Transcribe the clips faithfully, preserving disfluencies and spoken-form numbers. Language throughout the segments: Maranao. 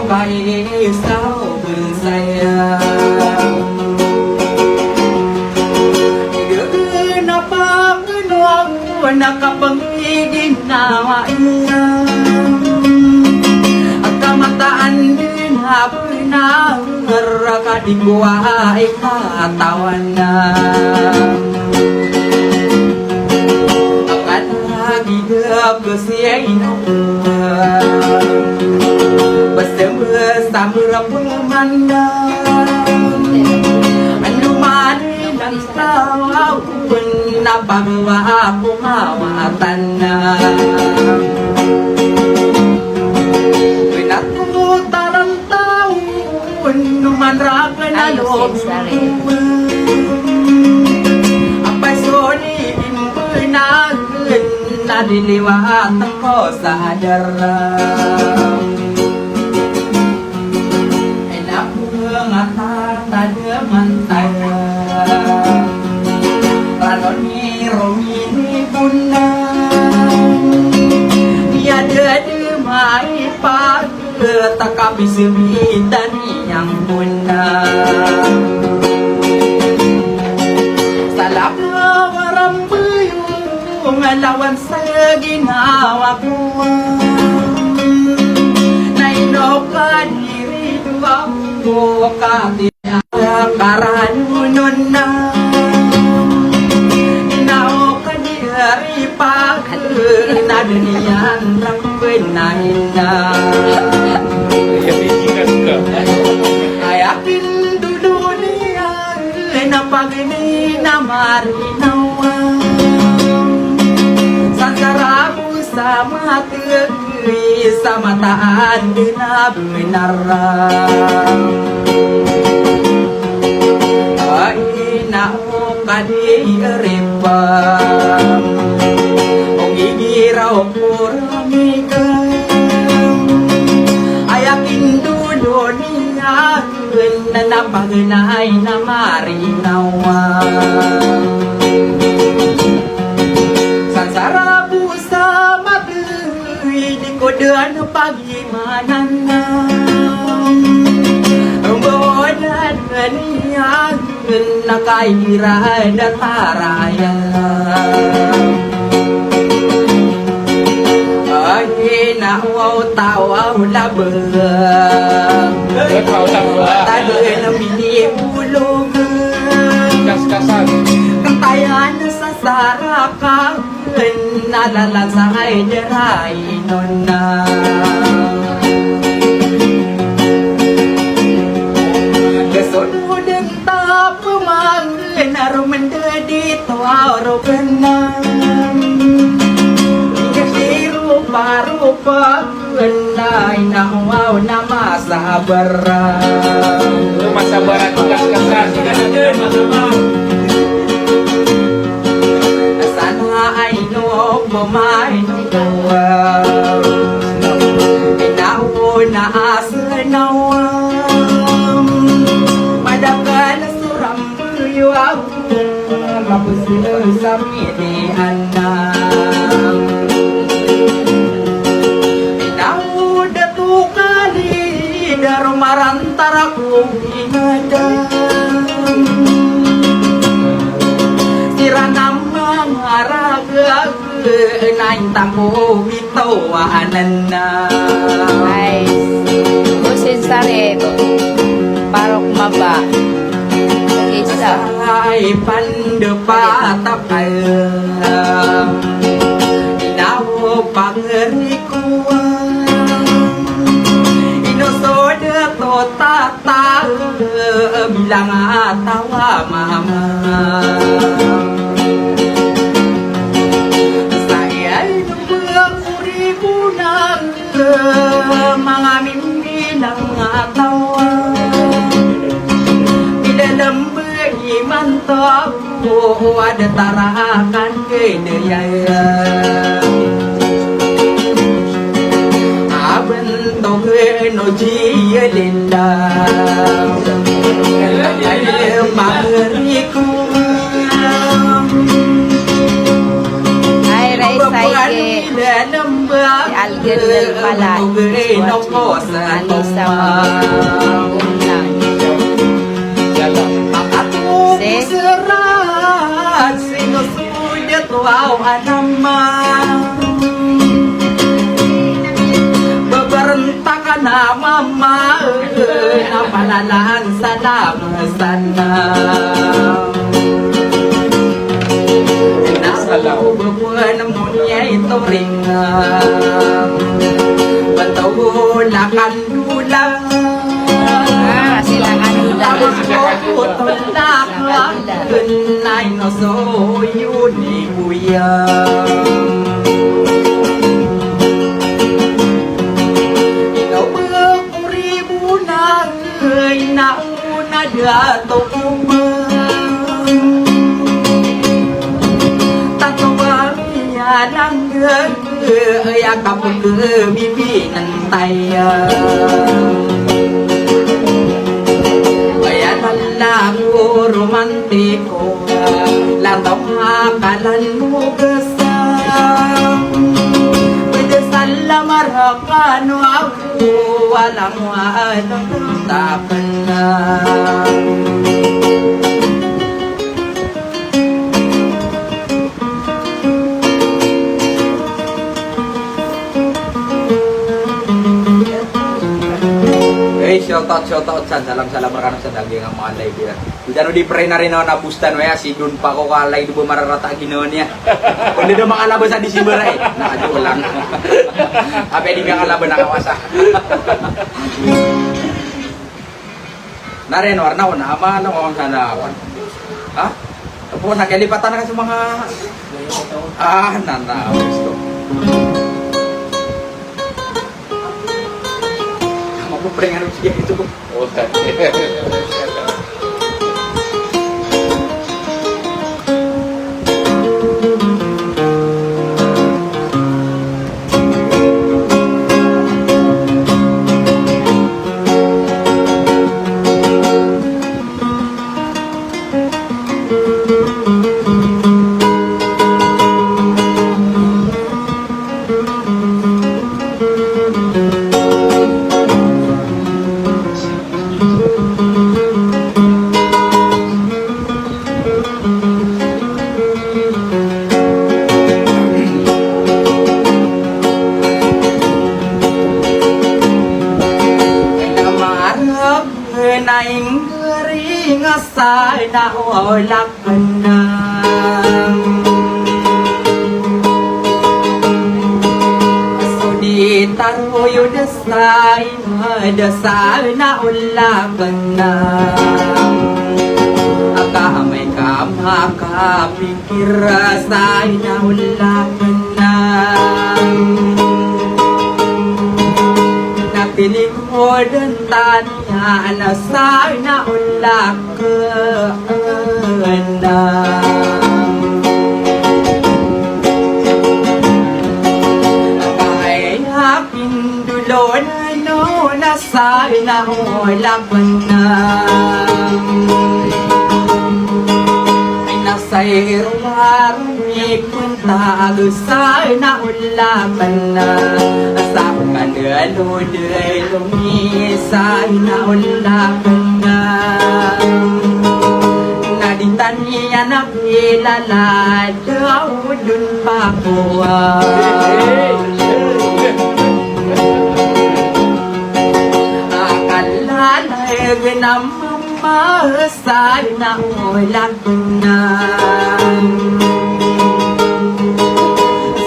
Pai sa o bnsaya. Ig na pakno ako na kapangiginawa iya. Aka mataan dn a bnar ka di ko a ikatawan. Aka lagid a kasiya ino. Basta, basta mrapul manda. Ano man ilang tawa ko na pagwa ko mawatan na. Pinatuta ng taon, numan raken a loob. Apay so di imbenagen na diliwat ko sa dara. Ay, naku nga tatadaman saya. Rano ni Romi ni Buna. Iya dede mai pag Takabisbita niyan ko na. Salakaw a rambayo ngalawan sa ginawa ko. Na ino ka di rido ako kati Karanonon na inaw ka di ari pa na doniyan na pwena ina. Aya pijikan ka. Aya pindodoniyan na pagni na marinawa. Sa sarabo sa mata Isa mataan dn a bnar. Ay, na o kadi ripa. O gigiraw ko ramiga. Aya kindodoniya. Na pagnay na marinawa. Sa sarabo sa matay, di ko dn pagimanan. Rombaw na dn iyan, na kaira da taraya. Ay, na o taw a labag. Taw a labag. Taw a minibolog. Kaskasan. Kantayan sa sarakaw. Na lalan sa ay dera inon na. Gasod mo dn ta pemang. Ina romendedi to a orogen na. Ingkes di ropa-ropa ina, ina waw na masabar. Masabar a tugas ka sa. Sana ay no pemain ko. Ina waw na asnawa. Madakal suram Iyo ako, mapos sa midi ana. Inaw da to kali, da romarantar ako inadam. Siran a mangaragag, na intan ko Tawanan na. Ay, osin sarit, parok maba. Isa. Ay, pandepat akal. Inaw pangerikuan. Inosod to tata bilang atawa mama. Saya ino penguribunan. Manga mimbilang a taw a milalambay imanto ko a da tarakan kay dayaya. Abantog no jiya linda. Ay, mangri ko. Ay, ray, say, eh. Si Alden Del Malay. Anisa Manggunang. Makatopos iran sii ko sulit o awa na mama. Beberentak a na mama, na palalaan sa lamesan na. Na salaw bebuen Monyay toring, bantawla kandola. Ah, sila kandola. Tapos ko tolak, kenay no soyoni kuya. Ikaw ba kori bo na, ay na Ona dato ko ba? Tato ba miyalang, aya ka pagkabibinantay. Aya lalago romantiko, lantaw a kalan mo basa. Pwede sa lamar ka no ako. Wala mo a ano, tapos na. Eh, shout out, shout out, san. Salam, salam, rkano, san, lagi nga malay, bira. Di tano di pray na rin ako na bustan, waya, si Don Paco ka lay di ba mararata ginawa niya. Kung di daw makalaban sa December ay. Nakadyo lang. Ape di ka kalaban na kawasa. Na rin, warna ko na, ama, ano ko sana, wan. Ha? Tapos, nakalipatan na ka sa mga, ah, na, na, gusto. Mapuprank ano siya ito. Na inggaring a sainaolak na. So di taroyo da saina, da sainaolak na. Aka amay ka makapi kira sainaolak na. Na pinig o den taniya na sainaolak na. Kaya pindolon ano na sainaolak na. Ay na sairo Pagosay na olapen na, sa kandelodelo mi say na olapen na. Na di taniyan a kilala daw dun pakowa. Akala na genam Masay na olak na.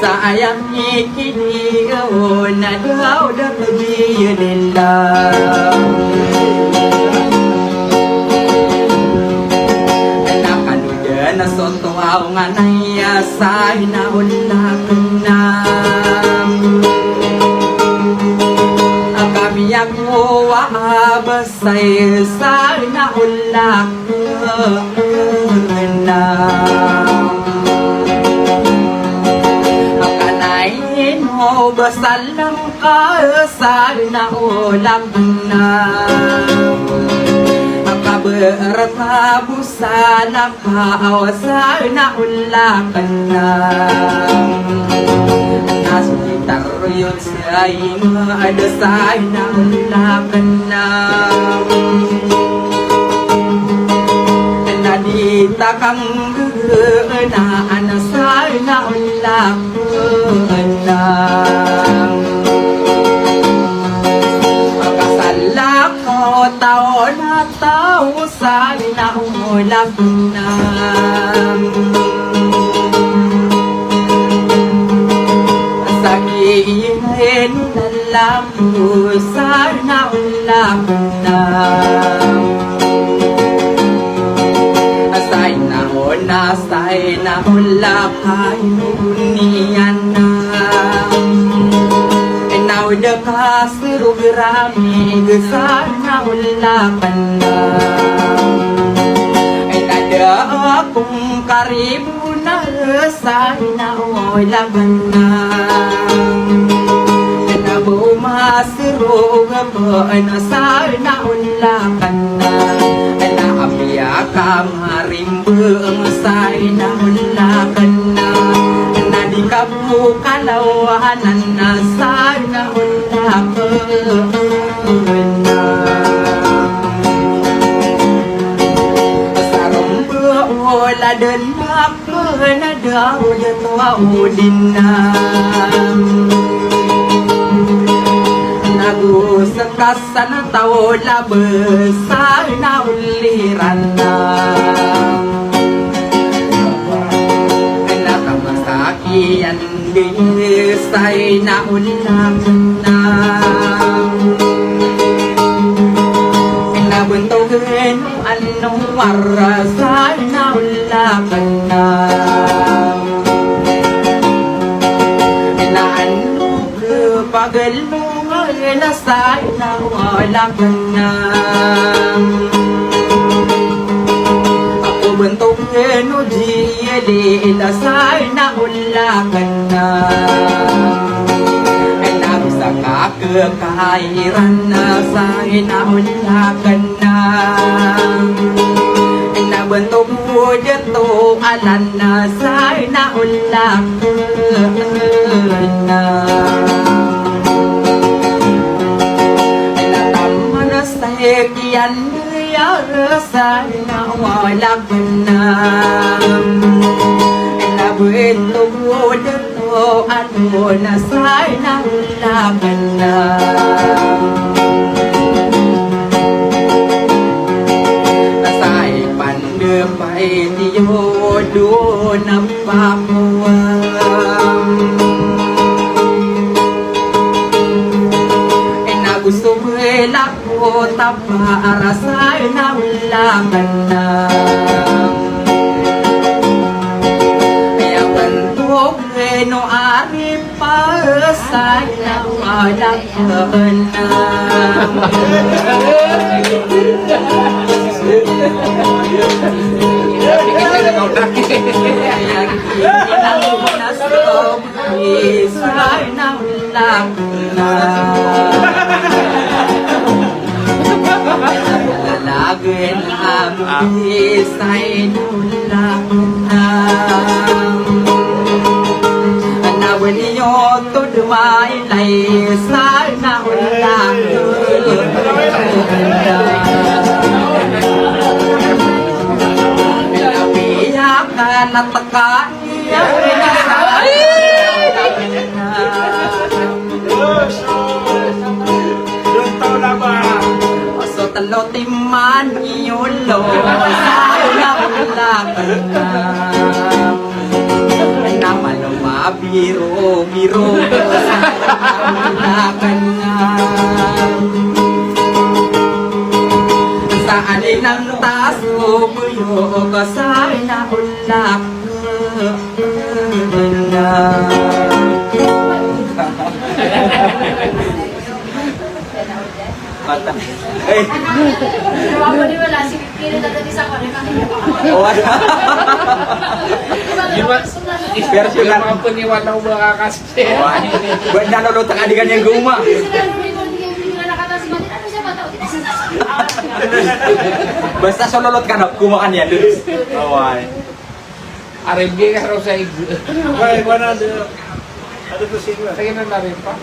Sa ayam ikiniyo na daw da pagiyalila. Na kanuda na soto aw nga na iya say na olak na. Kami ako wa abas Say, say na olak na. Akanain mo ba salam ka, say na olak na. Akaberta bo salam ka, say na olak na. Nas Taroyon sa ingd sa ina o lakn na. Na di ta kanggnaan sa ina o lakn na. Ka sa lakaw taw na taw sa ina o lakn na. Sa giya i lalam o sa ina o lakn na. Sa ina o na, sa ina o lakn na. Ina o da ka Srogram i gsa na olakn na. Ina da akong karibona sa ina olakn na. Ina bo masrog ako na sa ina olakn na. Ina apiya ka marimbang sa ina olakn na. Ina di ka bo kalawanan na sa ina olakn na. Sa rombo o ladan ako na daw da to a odin na. Nago sa kas Sana taw labas sa ina oliran na. Ina tama sa kiyan di sa ina olakn na. Ina bntog ino ano wara sa ina olakn na. Ina ano Pagalongan na sa ina olakn na. Ako bntog ino diyali na sa ina olakn na. Ina bisa ka kekairan na sa ina olakn na. Ina bntog o dato alan na sa ina olakn na. Ina taman sa kiyan diyar sa ina olakn na. Ina bntog o dato o ano na sa ina olakn na. Sa ipandepay tiyo do na pakuwam. Ina gusto mo ilak Ko tapa a rasa ina olakn na. Aya bantog ino ari pa rasa ina olakn na. Aya kini na so Isay na olakn na. Lalagen a isay na olakn na. Na bniyo to dmailay isay na olakn na. Piya ka na teka Oso telo timan i olo sa olakn na. Na malo mabirobiro sa olakn na. Sa alin ang taso buyo ko sa ina olakn Mata. Eh. Oh, di ba? Versi ka. Di ba po ni Wataw ba kakas? Wah. Buat na lolo teka di kanya guma. Basta so lolot ka na, kumakan yan. Away. Aribig ka raw sa ig. Why, wala na. Lagi na na rin pa.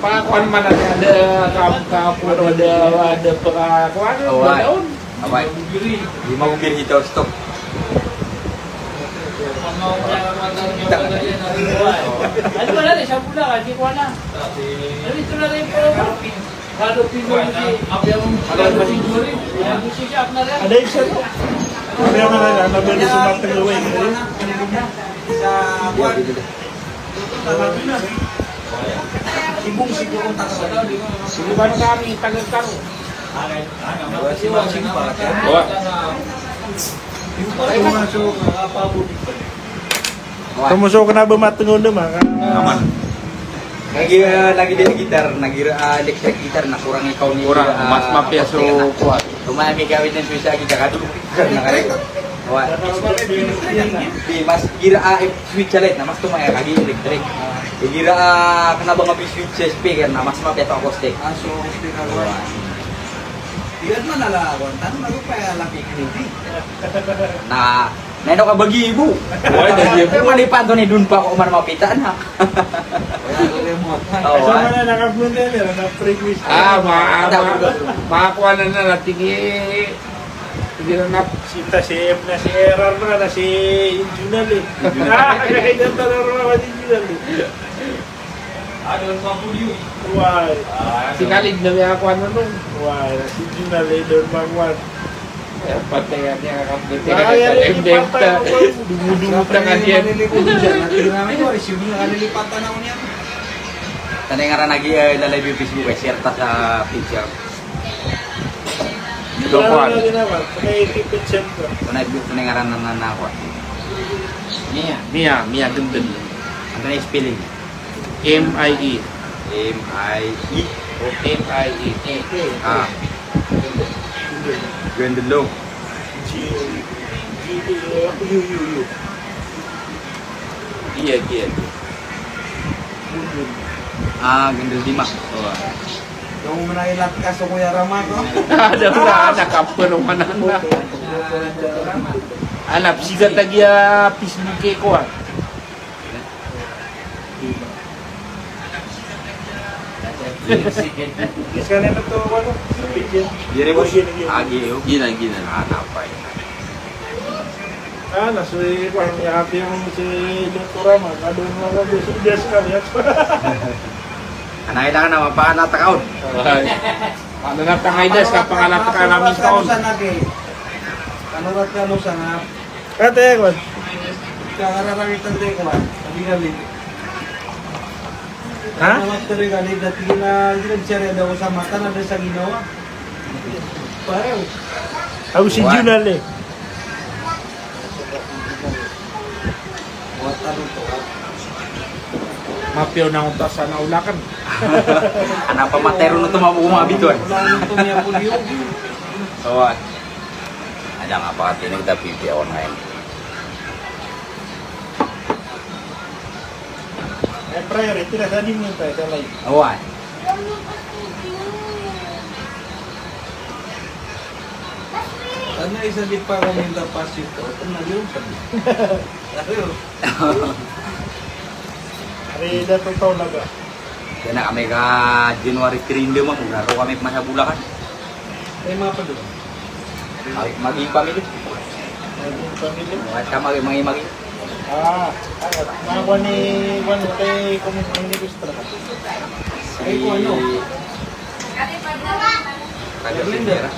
Pangakuan man na ada, ada, ada, ada pangakuan, Oway. Oway. Di magubir hita o stop. Ano ba na rin, sa pula ka, di ko na. Ano ito na rin po? Ada isa to. Kaya nga na, na, na, na, sumatang gawin. Sibong, sibong, taga. Sibong, ano kami, taga Karo. Wala. Tomo so kena ba matengod ma ka. Aman. Lagi, eh, lagi di gitar, lagi, eh, electric guitar na kurang ikaw ni, kurang, eh, mas mapia so acoustic na. Kuat. Tumaya mi gawin den switch lagi, jaga dulu. Wah. Di mas gira, eh, switch lagi na mas tumaya lagi electric. Gira, eh, kena ba ngabi switch speaker na mas mapia so acoustic. Ah, so acoustic ako. Wah. Di man ala, wantan, bago pa lagi creepy. Na, na ino ka bagi ibo? Wala, di ibo. Malipan to ni Don pa ko man mapita na. Wala, wala mo. Oh, wala. Sama na nakapunta nila, na-frequency. Ah, ma-, ma-, makakuha na na, tingin, tingin na na. Sinta si F na si Error na, na si Junal eh. Junal. Ah, kaya ito na naman si Junal eh. Wai. Si Khalid na miyakakuan on. Wai, si Junal, eh, doon makuan. Eh, patay niya, kapatid. Kaya niya, M D F ta. Dumudumot na kadiyan. Malilipatan ako niyan. Tanay nga ran lagi, eh, lalay bi Facebook, eh, share ta sa picture. Ito, kuan. Lagi naman, may picture ko. Tanay, tanay nga ran na, na, na, kuan. Mia. Mia, Mia Gendel. Ano na yung spelling? M I E. M I E. O, M I E. Ah. Gendelo. G, G, U, U, U. Iya, iya. Ah, Gendel Dima. Oh. Yung manailat ka sa Kuya Rama ko. Ada na, nakapenuh mana na. Anak, sigat lagi ya Facebook ko, ah. Yes, kan ito to, ano? Video. Gina, gina. Ah, napay. Ah, na, so, eh, parang happy yung si Doktor Rama. Ano yung mga gusto niya sa kanya? Ano, kailangan na mapakanat account? Ay. Ano na tangay das, kapangalap ka namin taon. Ano rat ka, ano, sana? Ate, kwan. Ika kararawitan tayo, kwan. Sabi kami. Ha? Ano, rat ka rin, kani, dati na, hindi na siya rin daw sa mata, na sa ginawa. Parang. Ako si Junal, eh. Mapiya on a onta sa na olakan. Ana pamatay ron oto maboko mabitowan. Oway. Aja nga pakatino kita pipiya on ngayon. Eh, priority na sa di mo tayo sa life. Oway. Ano isa di pa kami tapos ito? Ito na yun. Ano yun? Ari, dato taw laga. Kena kami ka January three, hindi mo, mura ro kami masa Bulacan. Ay, mga pa doon. Mag-, maging pamilya. Maging pamilya? Mga tama, maging, maging. Ah, ano, mga kuwan ni, kuwan, kay Kumin-, Kumin Ilustra. Si Ay, kuwan, no? Taga Sierra.